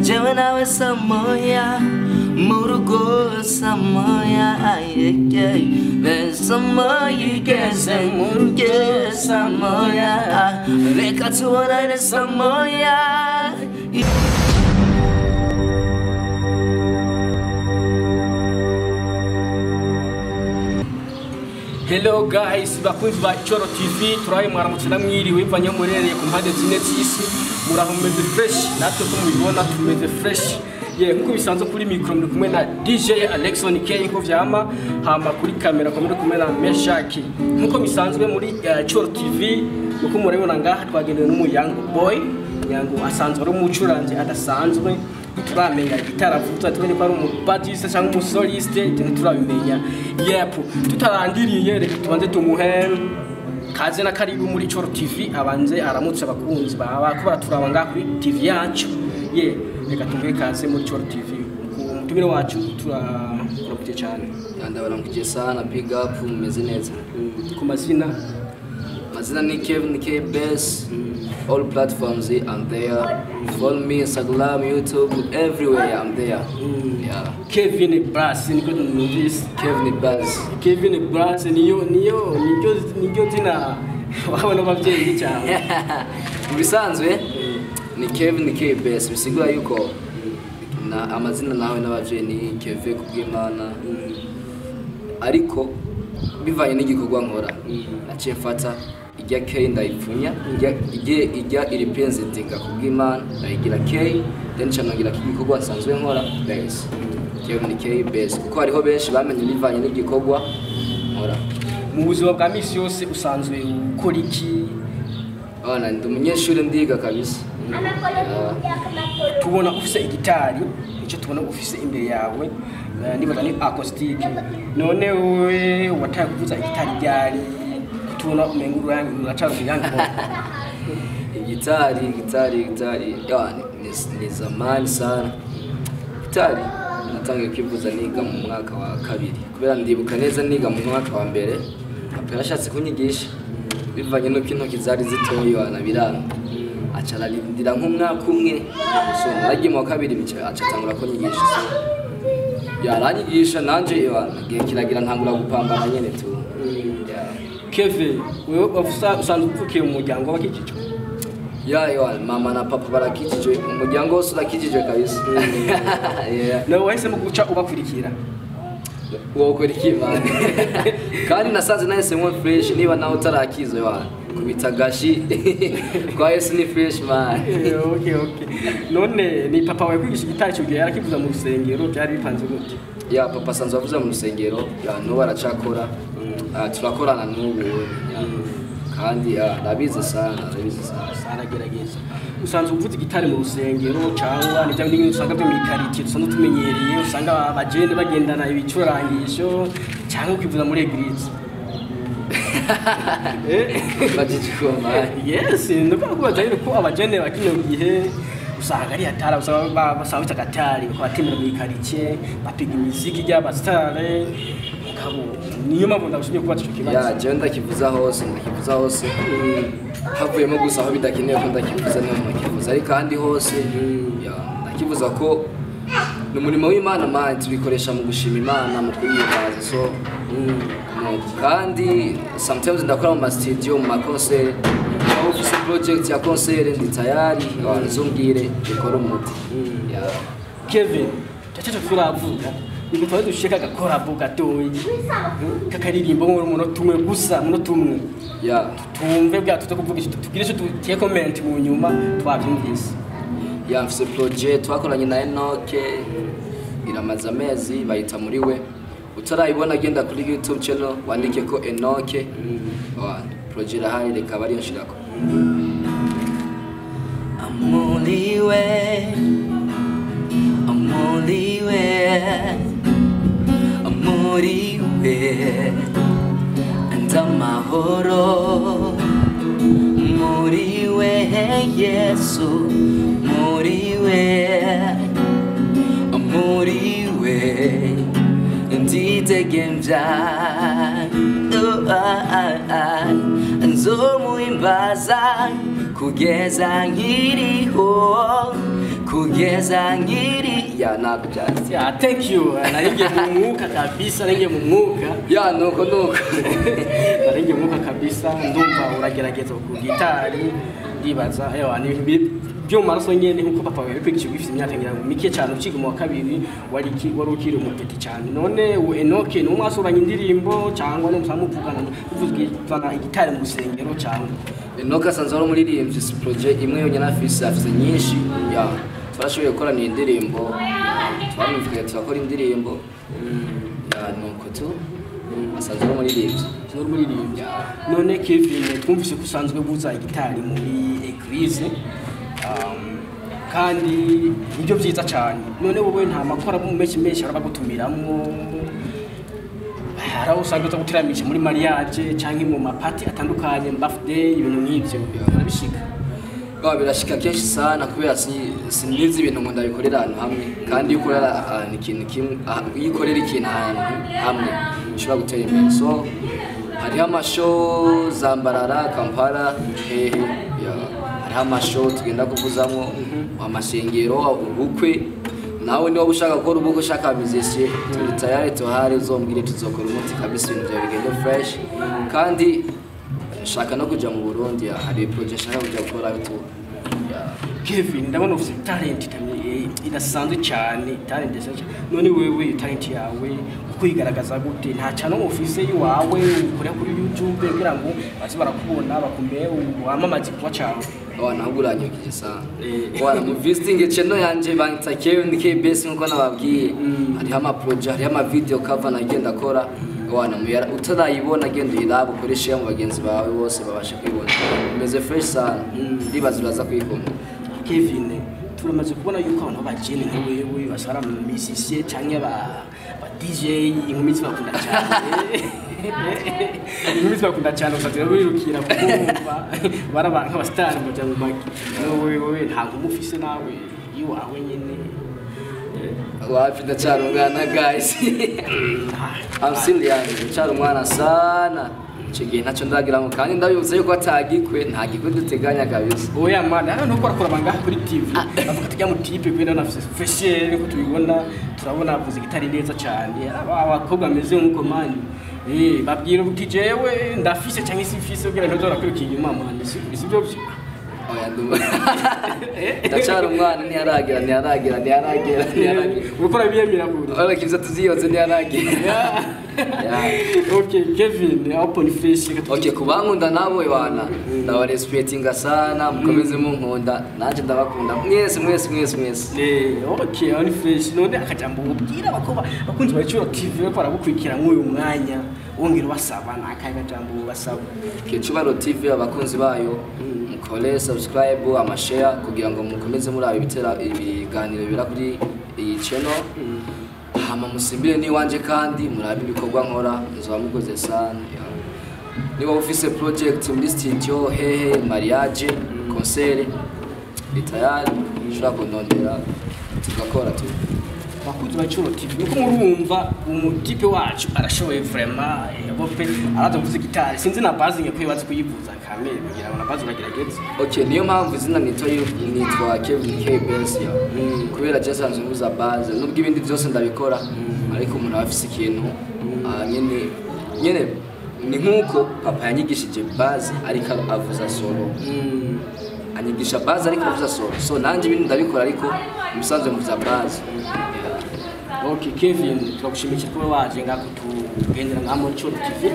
Jewe nawe samoya murugo samoya samoya igeze murugo samoya reka tubonane samoya. Hello guys, bakunzi ba Icoro TV, turaye mwaramutse namwiriwe bivanye murereye ku mpande zine z'isi, muraho mumeze fresh, natwe ko mubibona tumeze fresh. Ye nkuko bisanzwe kuri micro muri kumwe na DJ Alexon K nkuko vyama, hama kuri kamera ko muri kumwe na Meshaki. Nkuko bisanzwe muri Icoro TV, uko murabibona ngaha twagendewe n'umu young boy, nyango asanzwe ari umucuranzi adasanzwe. Turamenya gitaravuza tumenye ko ari umubatiste cyangwa umusoliste turabimenya. Yep, tutarandiriye reka tubanze tumuhe kaze na karibu muri Icoro TV, abanze aramutse abakunzi baba ko baraturaba ngaha kuri TV yacu. Ye reka tumuhe kaze muri Icoro TV. Umutumire wacu turakuramukije cyane. Ndabaramukije sana, big up, mumeze neza. Ku mazina? Mazina ni Kevin K Best. All platforms I'm there. Follow me Instagram, YouTube, everywhere I'm there. Yeah. Kevin Bass niko numvise. Kevin Bass. Kevin Bass niyo niyo niyo niyo zina wabona abavyeyi cyane. Mu bisanzwe ni Kevin K Best bisigura yuko na amazina nawe n'abavyeyi ni Kevin kubw'Imana. Ariko bivanye n'igikorwa nkora naciye mfata ijya K ndayipfunya, ijya iripenzitinga kubw'Imana ndayigira K, then ncanongira igikorwa nsanzwe nkora Best. Kevin K Best kuko hariho benshi bamenye bivanye n'igikorwa nkora. Mu buzima bwa misi yose usanzwe ukora iki? Bana ndi umunyeshuri ndiga kabisa. Tubona ufise igitari, icyo tubona ufise imbere yawe nibaza ni acoustic. None wewe wataye kuvuza igitari ryari? Tubona umenga urangi uracaruye yangu. Gitari ya ni zamani sana. Gitari natangiye kwivuza niga mu mwaka wa kabiri. Kubera ndibuka neza niga mu mwaka wa mbere, papa yarashatse kunyigisha bivanye nuko intoki zari zitoye wana biranga. Aca ararindira nk'umwaka umwe, so naragiye mu wa kabiri bica aca atangura kunyigisha. So yaranyigisha nanje igihe kiragira ntangura gupambana nyene tu. Kevin, wewe usanzwe uvukiye mu muryango w'abakijijwe? Ya mama na papa barakijijwe, umuryango wose urakijijwe kabisa. Yeah. Nawe wahisemo guca ubakurikira? Wokora iki man? Kandi nasanze nahisemo fresh, niba nawe utarakizwe wana kubita gashi kwa Yesu ni fresh man. Okay. None ni papa wawe kwigisha gitari cyo gihe yarakivuza mu rusengero byari bipanze gute? Ya papa asanzwe avuza mu rusengero, ya n'ubu aracakora. Turakorana n'ubu kandi arabizi sana, arabizi sana. Aragerageza. Usanzwe uvuza igitari mu rusengero cyangwa ni bya bindi usanga byo mu ikaritiye dusanzwe tumenyereye, usanga abajene bagendana ibicurangisho cyangwa ukivuza muri eglise? Yes, ndakubaza rero ko abajene ba kino gihe usanga ari hatara, usanga basanga agatari batemera mu ikaritiye bapiga imiziki y'abastare. Niyo mpamvu ndagushimye kuba ico kibazo. Ya jewe ndakivuza hose, ndakivuza hose. Havuyemo gusa aho bidakenewe ko ndakivuza niho ndakivuza, ariko kandi hose ya ndakivuza ko ni umurimo w'Imana man, tubikoresha mu gushima Imana, mu kuyihimbaza. So kandi sometimes ndakora mu studio mu ma concert, aho ufise project ya concert ndi tayari, abantu dukora umuti. Kevin, cyacu turavuga niko dushaka gakora gatoyi kakaririmbo ngo umunota umwe gusa, umunota umwe. Ya tumve bwa tutakuvugisha tugire icyo tugiye comment mu nyuma twabyumvise. Ya mfise project twakoranye na Enoke iramaza amezi bayita muri we. Utarayibona genda kuri YouTube channel wandike ko Enoke. Project irahari reka bari nshirako. Amuriwe amuriwe amuriwe ndamahoro muriwe Yesu muriwe muriwe ndidegemvya nzomuhimbaza kugeza nkiriho. Kugeza nkiri ya ntabwo byanditse. Yeah, thank you. Naringiye mu mwuka kabisa, naringiye mu mwuka. Ya, nuko nuko. Naringiye mu mwuka kabisa, ndumva uragerageza ku gitari, ndibaza ewa ni ibintu byo mu maraso nyene nkuko papa wawe yakwigisha ugifite imyaka ngira ngo mike cyane, ukiga mu wa kabiri, wari wari ukiri umupeti cyane. None uwo Enoke ni umwasuranye indirimbo cyangwa no musamuvugana muvugana igitari mu rusengero cyangwa? Enoke asanzwe ari umuririmbyi, si projet imwe yonyine afise nyinshi. Ya, twarashoboye gukorana iyi ndirimbo, twaramvikanye turakora indirimbo. Ya, nuko tu asanzwe ari umuririmbyi. Ni umuririmbyi. None Kevin, twumvise ko usanzwe uvuza igitari muri église, kandi nibyo byiza cyane. None wowe nta makora menshi menshi arabagutumiramwo? Hari aho usanga uza guteramisha muri mariage cyangwa mu mapati atandukanye, birthday, ibintu nk'ibyo birabishika? Ba, birashika kenshi sana kubera sinizi ibintu ngo ndabikorera ahantu hamwe, kandi iyo ukorera ahantu ikintu kimwe, iyo ukorera ikintu ahantu hamwe ushobora gutera imbere. So hariho amashow Zambarara, Kampala, hehe ya, hariho amashow tugenda kuvuzamo, amashengero, ubukwe. Nawe niba ushaka gukora ubukwe, ushaka musicien, turi tayari, tuhari, uzombwire tuzokora umuti kabisa, ibintu byawe bigende fresh. Kandi nshaka no kuja mu Burundi, ya, hari projet nshaka kuja gukora tu, ya. Kevin, ndabona ufite talent idasanzwe cyane, talent idasanzwe cyane. None wewe talent yawe ukuyigaragaza gute? Nta channel ufise iwawe ukorera kuri YouTube kugira ngo baze barakubona, bakume, wamamaze kuba cyawe? Wana, ahubwo uranyukije sana. Wana, mu visiting channel yanje banyita Kevin KBS nkuko nababwiye. Hariho ama project, hariho ama video cover nagenda akora. Wana, utarayibona genda uyirabe, ukoreshe mu bagenzi bawe bose babashe kuyibona. Imeze fresh sana, ndibaza uraza kuyikunda. Kevin, turamaze kubona yuko abantu b'abajene nka wewe basara mu musicien canke ba DJ, inkumi zibakunda cyane, inkumi zibakunda cyane, usatira wirukira kumva baraba nk'abasitari mu mu magi. Wewe nta nkumi ufise nawe iwawe nyene? Wapi, ndacyari umwana guys, I'm still young, ndacyari umwana sana. Icyo gihe ntacyo ndagira ngo, kandi ndabibutsa yuko atagikwe, nta gikwe duteganya kabisa. Oya man, hano ntuko barakora bangaha kuri TV bavuga tujya mu type kwenda na fresher, nko tubibona, turabona avuze gitari neza cyane. Aba abakobwa bameze nkuko man, babwira uti jewe ndafise cyangwa simfise kugira ntuzora kwiruka inyuma man, si byo byo? Oya, ndumva ndacyari umwana, ntiyaragira, ntiyaragira, ntiyaragira, ntiyaragira. Gukora biyemera kure. Oya, kibisa tuziyoze, ntiyaragira. Yeah. Okay Kevin, open fresh. Okay, kubankunda nabo bana ndabarespectinga sana, mukomeze munkunda, nanjye ndabakunda mwese mwese mwese mwese. Okay, on fresh. None akajambo ubwira abakobwa bakunzi ba Icuro TV bariko baragukurikira nk'uyu mwanya, wongera ubasaba nakaye kajambo ubasaba? Kicubaro TV, abakunzi bayo, mukore subscribe, amashare kugira ngo mukomeze muri ibitera ibiganiro bira kuri iyi channel. Hama musimbire n'iwanje kandi murabe ibikorwa nkora, nzoba mukoze sana. Niba ufise project muri studio, hehe, mariage, concert, ni tayari, ushobora kundondera tugakora tu. Bakunzi ba Icuro TV, nuko murumva umutipe wacu arashoboye vraiment, bope araza kuvuza gitari, sinzi na bass nge kwibaza kuyivuza kamere kugira ngo na bass uragerageza. Okay, niyo mpamvu izina nitwa Kevin K Bass, ya. Kubera je nsanzwe mvuza bass, nubwo ibindi byose ndabikora, ariko umuntu aba afise ikintu nyene nyene ni nkuko papa yanyigishije bass ariko avuza solo. Anyigisha bass ariko avuza solo. So nanje ibindi ndabikora ariko musanzwe mvuza bass. Yeah. Okay Kevin, turagushimiye kuba waje ngako tugendera nka muri Icuro TV.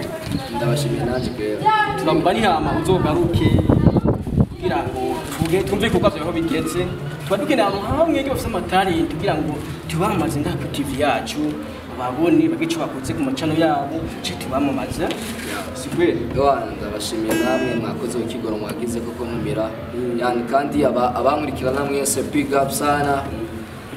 Ndabashimiye nanje kwera. Turagumba nihama uzogaruke kugira ngo tuge twumve ibikorwa vyawe aho bigeze. Tuba dukeneye abantu hamwe bafise amatalenti kugira ngo tubamamaze ngaha kuri TV yacu, babone bagire ico bakoze ku macano yabo, ce tubamamaze, si kweli? Yohana, ndabashimiye namwe mwakoze ukigoro mwagize koko ntumira. Yani kandi abankurikirana mwese, big up sana.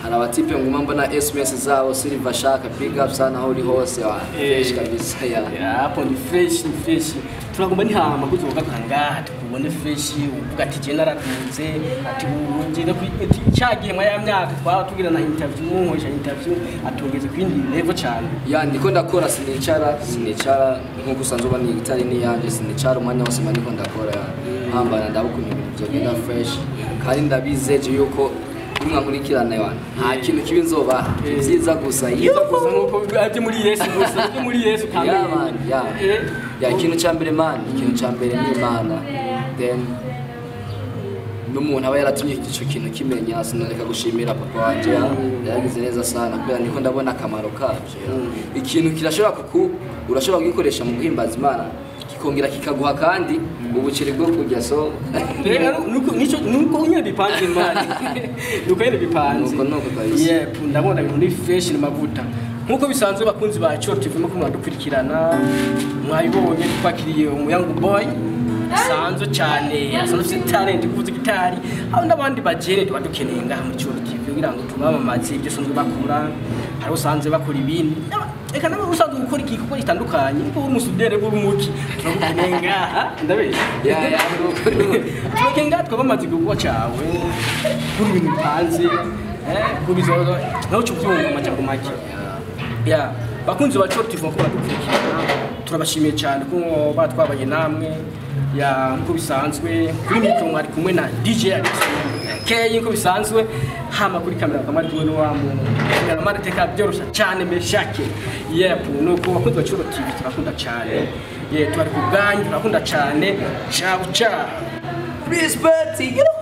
Hari abatipe nguma mbona SMS zabo, Silver Shaka, big up sana aho uri hose wa. Fresh kabisa, ya. Ya, hapo ni fresh, ni fresh. Turagomba nihama kuzogaruka ngaha tukubone fresh, uvuga ati je naraduze, ati ubu no ati cyagiye mwa ya myaka twaba tugira na interview, nkoresha interview, atongeze kwindi level cyane. Ya, ndiko ndakora, sinicara, sinicara nkuko usanzwe ubona iyi gitari ni yanjye, sinicara umwanya wose mba ndiko ndakora, ya. Hambana ndabukunda ibintu byogenda fresh kandi ndabizeje yuko Nimwankurikirana wana, nta kintu kibi nzobaha, ibyiza gusa. Byiza gusa, nkuko byo muri Yesu gusa, byo muri Yesu kandi. Yeah man, yeah. Yeah, ikintu cya mbere man, ikintu cya mbere ni Imana, then n'umuntu aba yaratumye icyo kintu kimenya. Sinareka gushimira papa wanje, yaragize neza sana, kubera niko ndabona akamaro kabyo. Ikintu kirashobora kuku, urashobora kugikoresha mu guhimbaza Imana, kikongera kikaguha kandi ubuceri bwo kurya, so Rero nuko nico nuko nyine bipanze man, nuko nyine bipanze. Nuko nuko kabisa. Yep, ndabona ibintu ni fresh, ni mavuta nkuko bisanzwe. Bakunzi ba Cyo TV, muko mwadukurikirana, mwabibonye, twakiriye umu young boy asanzwe cyane, asanzwe afite talent kuvuza gitari, aho n'abandi bagere tuba dukeneye ngaha muri Cyo TV kugira ngo tubamamaze ibyo usanzwe bakora. Hari usanzwe bakora ibindi, reka nawe usanzwe gukora igikorwa gitandukanye, nkuko uri umusudere b'urumuki, turagukeneye ngaha, ndabeshya? Yeah, nuko nuko. Turakeneye ngaha twamamaze igikorwa cyawe kuri ibintu bipanze, kubizoza nawe uca ubyumva amajambo make. Ya, bakunzi ba Cyo TV, ko badukurikirana, turabashimiye cyane ko batwabanye namwe. Ya, nkuko bisanzwe, kuri mikoro mwari kumwe na DJ Alex K nkuko bisanzwe, hama kuri kamera bakaba bari kumwe n'uwa mu cameraman teka byorosha cyane Meshake. Yep, nuko bakunzi ba Cyo TV, turakunda cyane. Ye, twari ku bwanyu, turakunda cyane. Ciao ciao. Respect you.